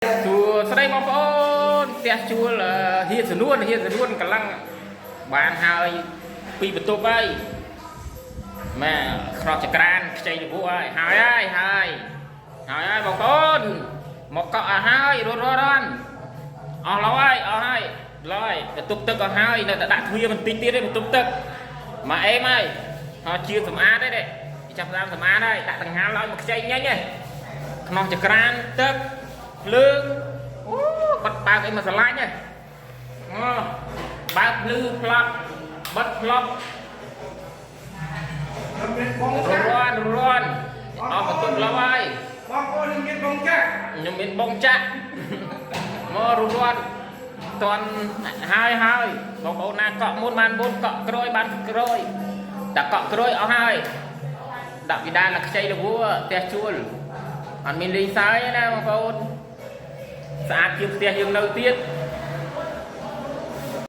សួស្តីបងប្អូនផ្ទះជួលហៀសនួនហៀសនួនកន្លងបានហើយពីបន្ទប់ហើយម៉ែខ្នោះចក្រានខ្ចីលវក់ហើយហើយហើយហើយហើយហើយបងប្អូនមកកក់ឲ្យហើយរត់រត់រត់អស់ឡូវហើយអស់ហើយឡើយបន្ទប់ទឹកអស់ហើយនៅតែដាក់ទ្វារបន្តិចទៀតទេបន្ទប់ទឹកមកអេមហើយហើយជាសម្អាតទេចាប់តាមសម្អាតហើយដាក់ដង្ហាលឲ្យមកខ្ចីញញទេខ្នោះចក្រានទឹកភ្លើងអូបាត់បើកអីមកស្រឡាញ់ហ៎អូបើកភ្លឺផ្លប់បិទផ្លប់ ខ្ញុំមានបង រ ចាក់ រាន់ររាន់អស់បន្ទប់ឡូវហើយ បងប្អូនខ្ញុំមានបងចាក់ ខ្ញុំមានបងចាក់មកររាន់តន់ហើយហើយបងប្អូនណាកក់មុនបានមុនកក់ក្រោយបានក្រោយតែកក់ក្រោយអស់ហើយដាក់វិដានលខ្ចីលវផ្ទះជួលអត់មានលេងសើចទេណាបងប្អូនស្អាតជាងផ្ទះយើងនៅទៀត។